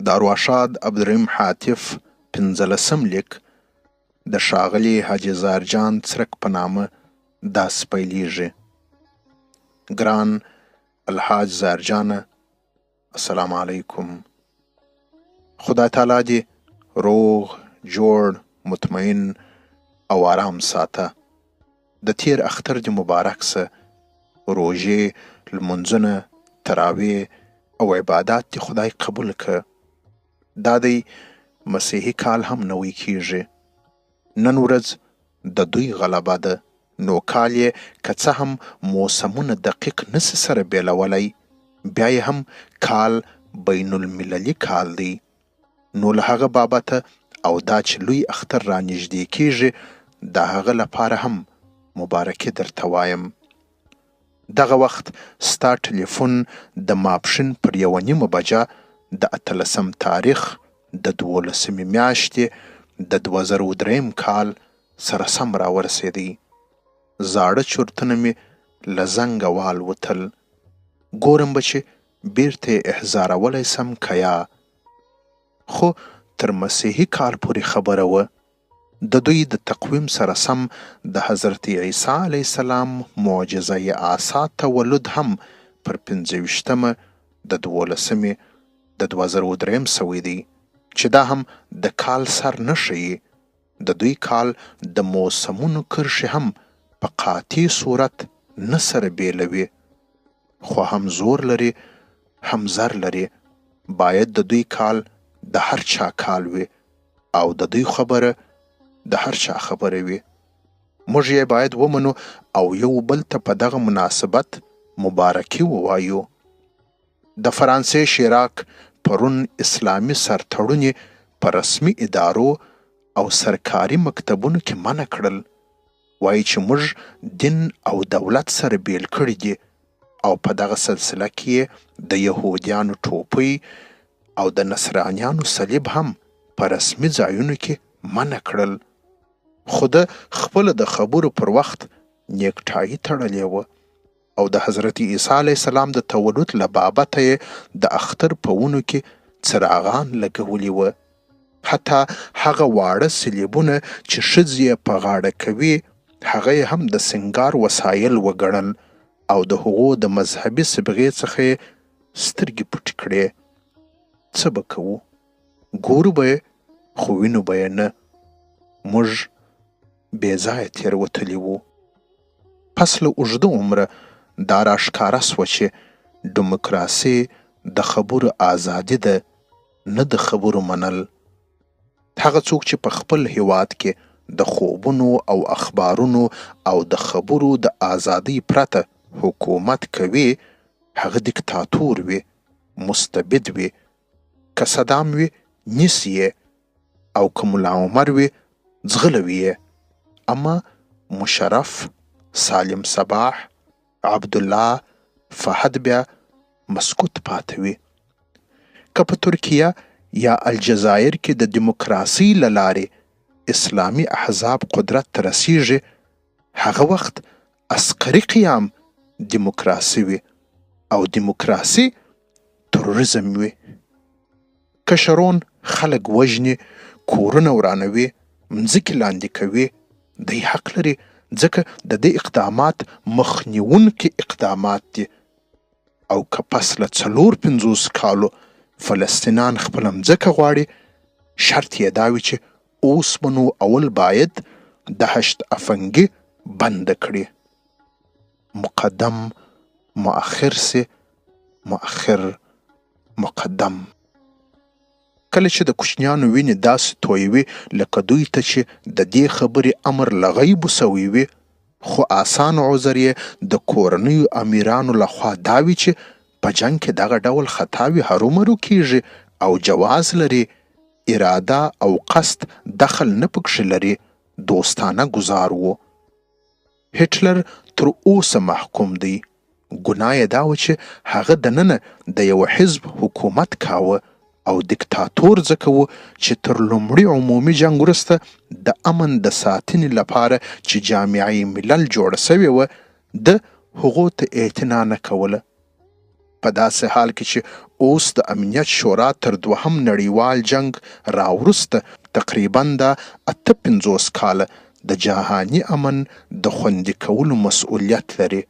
د ارواښاد عبدالرحیم حاتف پنځلسم لیک د ښاغلي حاجي زار جان څرک په نامه داسې پیلیږي: ګران الحاج زار جانه، السلام علیکم. خدای تعالی دې روغ، جوړ، مطمئن او آرام ساته. د تېر اختر دې مبارک سه. روژې، لمونځونه، تراویح او عبادات دې خدای قبول که. دا دی مسیحي کال هم نوی کېږي. نن ورځ د دوی غلبه ده، نو کال یې که څه هم موسمونه دقیق نه سي سره بېلولی، بیا یې هم کال بین المللي کال دی. نو له هغه بابته او دا چې لوی اختر رانږدې کېږي، د هغه لپاره هم مبارکي درته وایم. دغه وخت ستا ټلیفون د ماپښین پر یوه نیمه بجه د اتلسم تاریخ د دولسمې میاشتې د 2003 کال سره سم راورسېدی. زاړه چورتونه مې له زنګه والوتل. ګورم به چې بیرته یې احضارولی سم که یا. خو تر مسیحي کال پورې خبره وه. د دوی د تقویم سره سم د حضرت عیسی علیه السلام معجزه آسا تولد هم پر 25مه د دولسمې د 2003 سوی دی، چې دا هم د کال سر نه ښیي. د دوی کال د موسمونو کرښې هم په قاطع صورت نه سره بېلوي، خو هم زور لري هم زر لري. باید د دوی کال د هر چا کال وي او د دوی خبره د هر چا خبره وي. موږ یې باید ومنو او یو بل ته په دغه مناسبت مبارکي ووایو. د فرانسې شیراک پرون اسلامي سرتړونې په رسمي ادارو او سرکاري مکتبونو کې منع کړل. وایي چې موږ دین او دولت سره بېل کړي دي او په دغه سلسله کې یې د یهودیانو ټوپۍ او د نصرانیانو صلیب هم په رسمي ځایونو کې منع کړل. خو ده خپله د خبرو پر وخت نیکټایي تړلې وه او د حضرت عیسی علیه السلام د تولد له بابته یې د اختر په ونو کې څراغان لګولي وه. حتی هغه واړه صلیبونه چې ښځې یې په غاړه کوي، هغه یې هم د سنګار وسایل وګڼل او د هغو د مذهبي صبغې څخه یې سترګې پټې کړې. څه به کوو؟ ګورو به یې، خو وینو به یې نه. موږ بې ځایه تېروتلي وو. پس له اوږده عمره دا راښکاره سوه چې ډیموکراسي د خبرو ازادي ده، نه د خبرو منل. هغه څوک چې په خپل هیواد کې د خوبونو او اخبارونو او د خبرو د ازادۍ پرته حکومت کوي، هغه دیکتاتور وي، مستبد وي. که صدام وي نیسي یې، او که ملا عمر وي ځغلوي یې. اما مشرف، سالم صباح، عبدالله، فهد بیا مسکوت پاتې وي. که په ترکیه یا الجزایر کې د دیموکراسۍ له لارې اسلامي احزاب قدرت ته رسیږي، هغه وخت عسکري قیام دیموکراسي وي او دیموکراسي تروریزم وي. که شرون خلک وژني، کورونه ورانوي، مځکې لاندې کوي، دی حق لري، ځکه د دې اقدامات مخنیوونکي اقدامات دي. او که پس له 54 کالو فلسطینان خپله مځکه غواړي، شرط یې دا وي چې اوس به نو اول باید د هشت افنګي بنده کړي. مقدم مؤخر سي، مؤخر مقدم. کله چې د کوچنیانو وینې داسې تویوي لکه دوی ته چې د دې خبرې امر له غیبو سوی وي، خو اسان عذر یې د کورنیو امیرانو لخوا دا وي چې په جنګ کې دغه ډول خطاوې هرومرو کیږي او جواز لري، اراده او قصد دخل نه پکښې لري، دوستانه ګزار وو. هټلر تر اوسه محکوم دی. ګناه یې دا وه چې هغه دننه د یوه حزب حکومت کاوه او دیکتاتور ځکه و چې تر لومړي عمومي جنګ وروسته د امن د ساتنې لپاره چې جامعه ملل جوړه شوې وه، ده هغو ته اعتنا نه کوله. په داسې حال کې چې اوس د امنیت شورا تر دوهم نړیوال جنګ را وروسته تقریباً دا 58 کاله د جهاني امن د خوندي کولو مسؤلیت لري،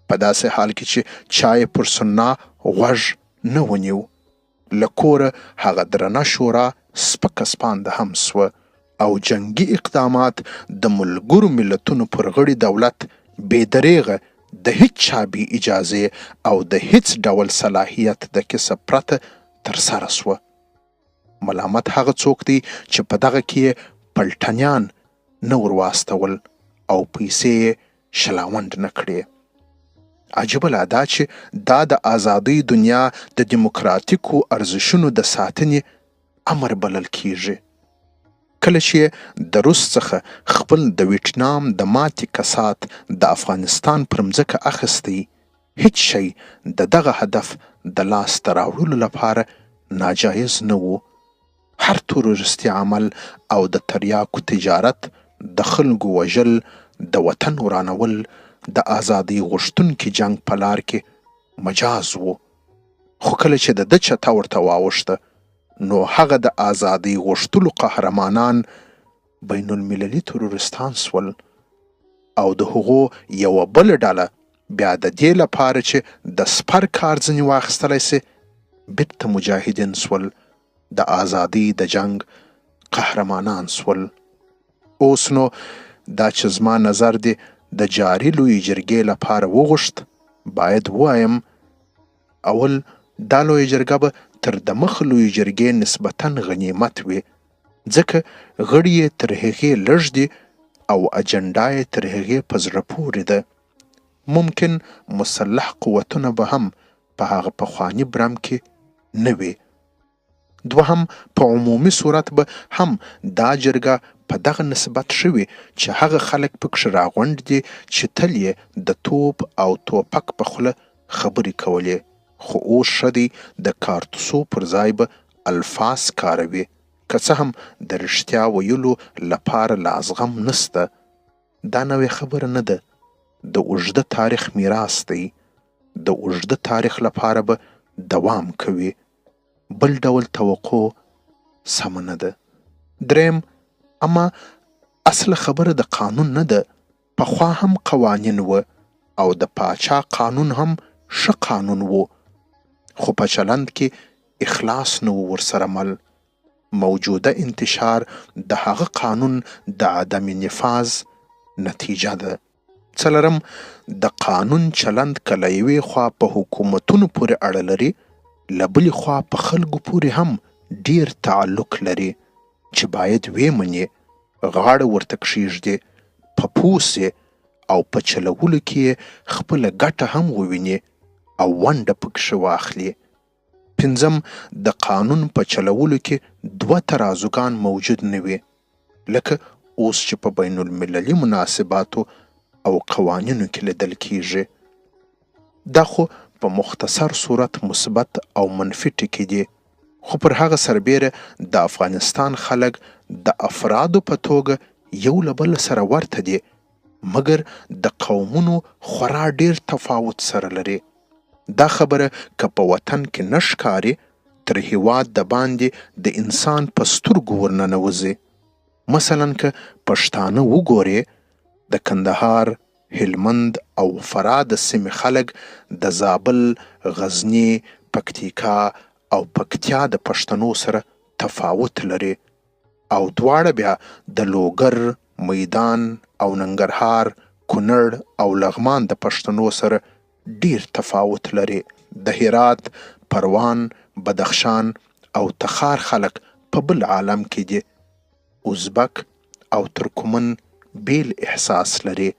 په داسې حال کې چې چا یې پر سنا غوږ نه ونیو. له کوره هغه درنه شورا سپکه سپانده هم شوه او جنګي اقدامات د ملګرو ملتونو پر غړي دولت بې درېغه د هیچا بې اجازې او د هیڅ ډول صلاحیت د کسب پرته ترسره شوه. ملامت هغه څوک دی چې په دغه کې یې پلټنیان نه ورواستول او پیسې یې شلاونډ نه کړې. عجیبه لا دا چې دا د ازادۍ دنیا د دیموکراتیکو ارزښونو د ساتنې امر بلل کیږي. کله چې د روس څخه خپل د ویټنام د ماتې کسات د افغانستان پر مځکه اخیستی، هیڅ شی د دغه هدف د لاس ته راوړلو لپاره ناجایز نه وو. هر تروریستي عمل او د تریاکو تجارت، د خلکو وژل، د وطن ورانول د ازادۍ غوښتونکي جنګ په لار کې مجاز وو. خو کله چې د ده چته ورته واوښته، نو هغه د ازادۍ غوښتلو قهرمانان بین المللي تروریستان شول او د هغو یوه بله ډله بیا د دې لپاره چې د سپر کار ځنې واخیستلی شي، بیرته مجاهدین شول، د ازادۍ د جنګ قهرمانان شول. اوس نو دا چې زما نظر دې د جاري لویې جرګې لپاره وغوښت، باید ووایم، اول، دا لویه جرګه به تر دمخه لویې جرګې نسبتاً غنیمت وي، ځکه غړي یې تر هغې لږ دي او اجنډا یې تر هغې په زړه پورې ده. ممکن مسلح قوتونه به هم په هغه پخواني برم کې نه وي. دوهم، په عمومي صورت به هم دا جرګه په دغه نسبت ښه وي چې هغه خلک پکښې راغونډ دي چې تل یې د توپ او توپک په خوله خبرې کولې، خو اوس ښه دی د کارتوسو پر ځای به الفاظ کاروي، که څه هم د رښتیا ویلو لپاره لا زغم نشته. دا نوې خبره نه ده، د اوږده تاریخ میراث دی، د اوږده تاریخ لپاره به دوام کوي. بل ډول توقع سمه نه ده. دریم، اما اصله خبره د قانون نه ده، پخوا هم قوانین وه او د پاچا قانون هم ښه قانون و، خو په چلند کې اخلاص نه و ورسره مل. موجوده انتشار د هغه قانون د عدم نفاذ نتیجه ده. څلورم، د قانون چلند که له یوې خوا په حکومتونو پورې اړه لري، له بلې خوا په خلکو پورې هم ډېر تعلق لري چې باید ویې مني، غاړه ورته کښېږدي، په پوه شي او په چلولو کې یې خپله ګټه هم وویني او ونډه پکښې واخلي. پنځم، د قانون په چلولو کې دوه ترازوګان موجود نه وي، لکه اوس چې په بین المللي مناسباتو او قوانینو کې لیدل کیږي. دا خو په مختصر صورت مثبت او منفي ټکي دي، خو پر هغه سربېره د افغانستان خلک د افرادو په توګه یو له بله سره ورته دي، مګر د قومونو خورا ډېر تفاوت سره لري. دا خبره که په وطن کې نه ښکاري، تر هېواد دباندې د انسان په سترګو ورننوځي. مثلاً که پښتانه وګورې، د کندهار، هلمند او فراه د سیمې خلک د زابل، غزني، پکتیکا او پکتیا د پښتنو سره تفاوت لري او دواړه بیا د لوګر، میدان او ننګرهار، کونړ او لغمان د پښتنو سره ډېر تفاوت لري. د هرات، پروان، بدخشان او تخار خلک په بل عالم کې دي. ازبک او ترکمن بېل احساس لري،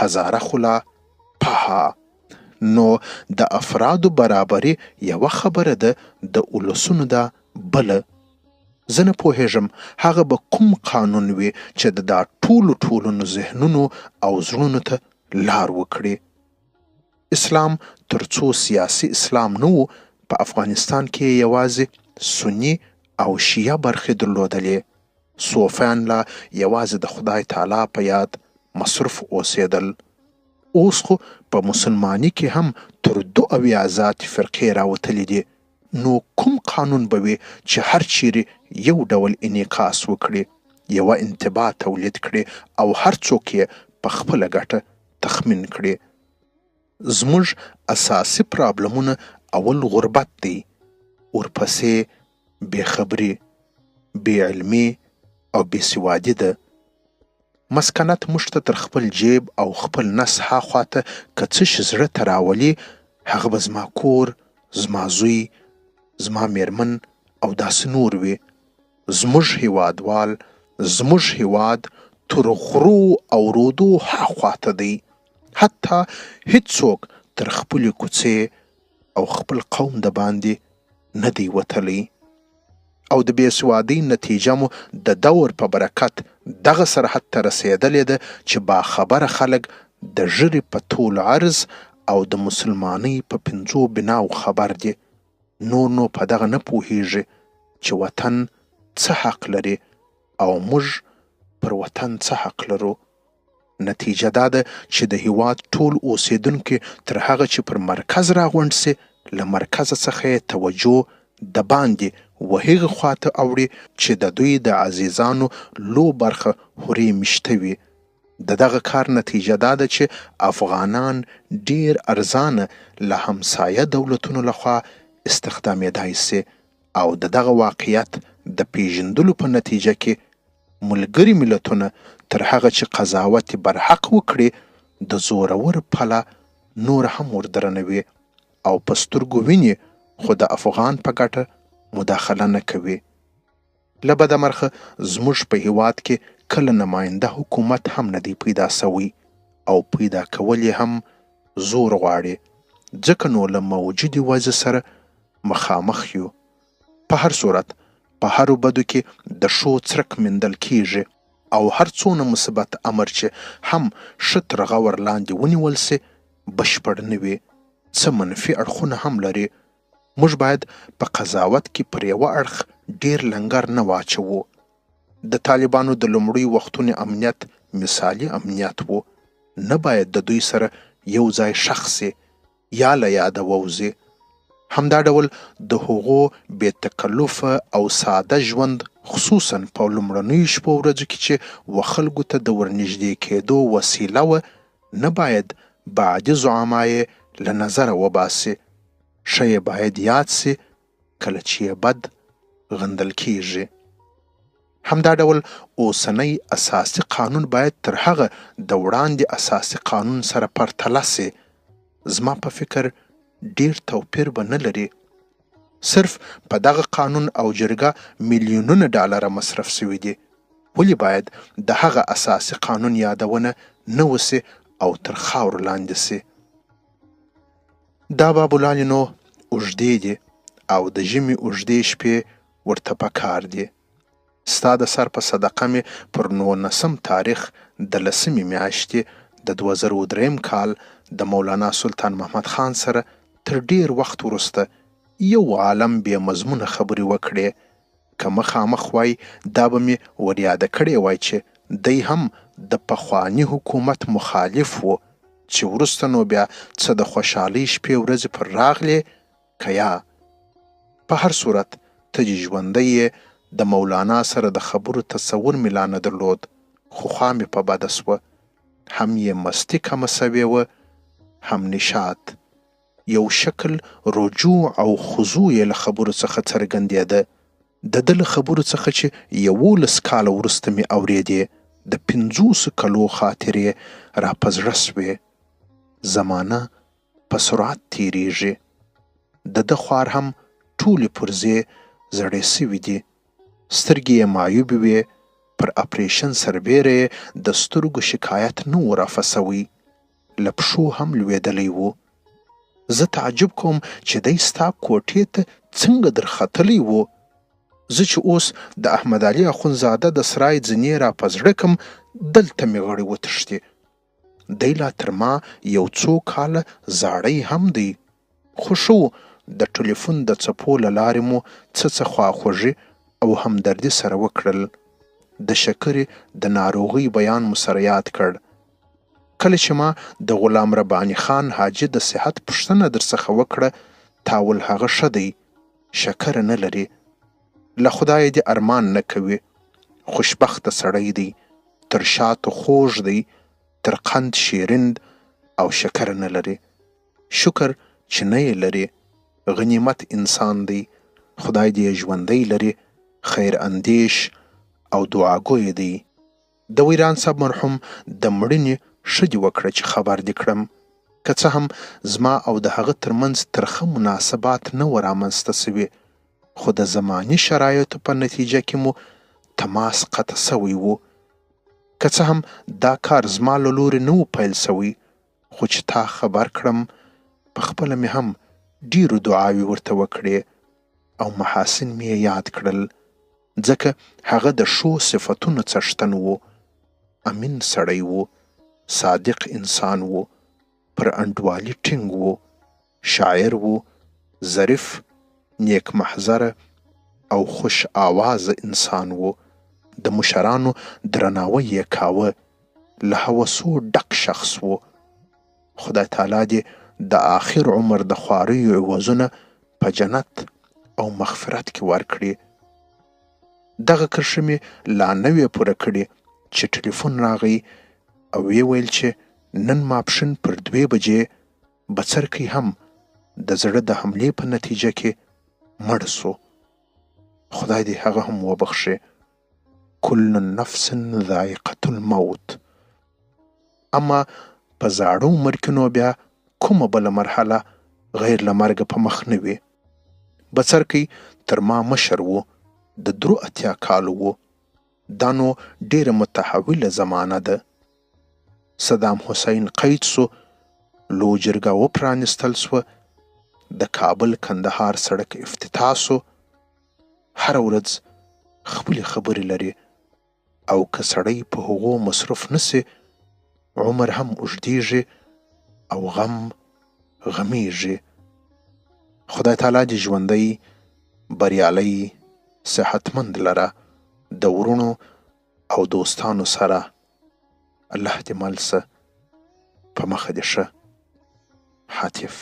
هزاره خو لا پها. نو د افرادو برابري یوه خبره ده، د اولسونو دا بله. زه نه پوهېږم هغه به کوم قانون وي چې د دا ټولو ټولنو ذهنونو او زړونو ته لار وکړي. اسلام تر څو سیاسي اسلام نه و، په افغانستان کې یې یوازې سني او شیعه برخې درلودلې. صوفیان لا یوازې د خدای تعالی په یاد مصروف اوسېدل. اوس خو په مسلماني کې هم تر 72 زیاتې فرقې راوتلې دي، نو کوم قانون به وي چې هر چیرې یو ډول انعکاس وکړي، یوه انتباه تولید کړي او هر څوک یې په خپله ګټه تخمین کړي؟ زموږ اساسي پرابلمونه اول غربت دی، ورپسې بې خبري، بې علمي او بې سوادي ده. مسکنت موږ ته تر خپل جیب او خپل نس ها خواته که څه شي زړه ته راولي، هغه به زما کور، زما زوی، زما میرمن او داسې نور وي. زموږ هیوادوال، زموږ هیواد تر غرو او رودو ها خواته دی. حتی هیڅوک تر خپلې کوڅې او خپل قوم د باندې نه دی وتلی. او د بې سوادۍ نتیجه مو د دور په برکت دغه سرحد ته رسېدلې ده چې باخبره خلک د ږیرې په طول عرض او د مسلمانۍ په پنځو بناو خبر دي، نور نو په دغه نه پوهیږي چې وطن څه حق لري او موږ پر وطن څه حق لرو. نتیجه دا ده چې د هیواد ټول اوسیدونکي تر هغه چې پر مرکز راغونډ سي، له مرکزه څخه یې توجه د باندې وهغې خواته اوړي چې د دوی د عزیزانو لو برخه هورې میشته وي. د دغه کار نتیجه دا ده چې افغانان ډیر ارزانه له همسایه دولتونو لخوا استخدامېدای سي او د دغه واقعیت د پیژندلو په نتیجه کې ملګري ملتونه تر هغه چې قضاوت برحق وکړي، د زورور پله نور هم وردرنوي او په سترګو ویني، خو د افغان په ګټه مداخله نه کوي. له بده مرغه زموږ په هیواد کې کله نماینده حکومت هم نه دی پیدا شوی او پیدا کول یې هم زور غواړي، ځکه نو له موجودې وضع سره مخامخ یو. په هر صورت په هرو بدو کې د ښو څرک میندل کیږي او هر څونه مثبت امر چې هم ښه تر غور لاندې ونیول سي، بشپړ نه وي، څه منفي اړخونه هم لري. موږ باید په قضاوت کې پر یوه اړخ ډیر لنګر نه واچوو. د طالبانو د لومړیو وختونو امنیت مثالي امنیت و، نه باید د دوی سره یو ځای ښخ سي یا له یاده ووځي. همدا ډول د هغو بې تکلفه او ساده ژوند، خصوصا په لومړنیو شپو ورځو کې چې و خلکو ته د ورنږدې کېدو وسیله وه، نه باید بعدي زعما یې له نظره وباسي. ښه یې باید یاد سي کله چې یې بد غندل کیږي. همدا ډول اوسنی اساسي قانون باید تر هغه د وړاندې اساسي قانون سره پرتله سي. زما په فکر ډیر توپیر به نه لري. صرف په دغه قانون او جرګه میلیونونه ډالره مصرف سوي دي، ولې باید د هغه اساسي قانون یادونه نه وسي او تر خاورو لاندې سي؟ دا بابولالې نو اوږدې دي او د ژمي اوږدې شپې ورته پکار دي. ستا د سر په صدقه مې پر 19 تاریخ د لسمې میاشتې د 2003 کال د مولانا سلطان محمد خان سره تر ډیر وخت وروسته یو عالم بې مضمونه خبرې وکړې. که مخامخ وای دا به مې وریاده کړې وای چې دی هم د پخواني حکومت مخالف و، چې وروسته نو بیا څه د خوشحالۍ شپې ورځې پر راغلې که یا. په هر صورت ته چې ژوندی یې، د مولانا سره د خبرو تصور مې لا نه درلود، خو خوا مې په بده سوه. هم یې مستي کمه سوې وه، هم نشاط. یو شکل رجوع او خضوع یې له خبرو څخه څرګندېده. د ده له خبرو څخه چې 11 کاله وروسته مې اورېدې، د 50 کلو خاطرې را په زړه سوې. زمانه په سرعت تېرېږي. د ده خوار هم ټولې پرزې زړې سوې دي، سترګې یې معیوبې وې، پر اپریشن سربېره یې د سترګو شکایت نه و رفع سوی، له پښو هم لوېدلی و. زه تعجب کوم چې دی ستا کوټې ته څنګه درختلی و. زه چې اوس د احمد علي اخوندزاده د سرای ځینې را په زړه کم، دلته مې غړي وتښتي. دی لا تر ما یو څو کاله زاړی هم دی، خو ښه و د ټلیفون د څپو له لارې مو څه څه خواخوږي او همدردي سره وکړل. د شکرې د ناروغۍ بیان مو سره یاد کړ. کله چې ما د غلام رباني خان حاجي د صحت پوښتنه درڅخه وکړه، تا ول هغه ښه دی، شکره نه لري، له خدایه دې ارمان نه کوي، خوشبخته سړی دی، تر شاتو خوږ دی، تر قند شیرین او شکره نه لري. شکر چې نه یې لري، غنیمت انسان دی، خدای دې یې ژوندی لري، خیر اندیش او دعاګوی دی. د ویران صاحب مرحوم د مړینې ښه دې وکړه چې خبر دې کړم. که څه هم زما او د هغه تر منځ ترخه مناسبات نه وه رامنځته شوي، خو د زماني شرایطو په نتیجه کې مو تماس قطع شوی و. که څه هم دا کار زما له لوري نه و پیل شوی، خو چې تا خبر کړم، په خپله مې هم ډېرو دعاوې ورته وکړې او محاسن مې یې یاد کړل، ځکه هغه د ښو صفتونو څښتن و، امین سړی و، صادق انسان و، پر انډوالي ټینګ و، شاعر و، ظریف، نیک محضره او خوش آوازه انسان و، د مشرانو درناوی یې کاوه، له هوسو ډک شخص و. خدای تعالی دې د آخر عمر د خواریو عوضونه په جنت او مغفرت کې ورکړي. دغه کرښه مې لا نه وې پوره کړې چې ټلیفون راغی او ویې ویل چې نن ماپښین پر دوې بجې بڅرکی هم د زړه د حملې په نتیجه کې مړ شو. خدای دې هغه هم وبخښي. کل نفس ذائقة الموت. اما په زاړه عمر کې نو بیا کومه بله مرحله غیر له مرګه په مخ نه وي. بڅرکی تر ما مشر و، د درو 80 کالو و. دا نو ډېره متحوله زمانه ده. صدام حسین قید شو، لو جرګه وپرانیستل شوه، د کابل کندهار سړک افتتاح شو. هره ورځ خپلې خبرې لري او که سړی په هغو مصروف نه شي، عمر هم اوږدېږي او غم غمیږي. خدای تعالی دې ژوندی، بریالی، صحتمند لره، د وروڼو او دوستانو سره. الله دې مل شه، په مخه دې ښه. هاتف.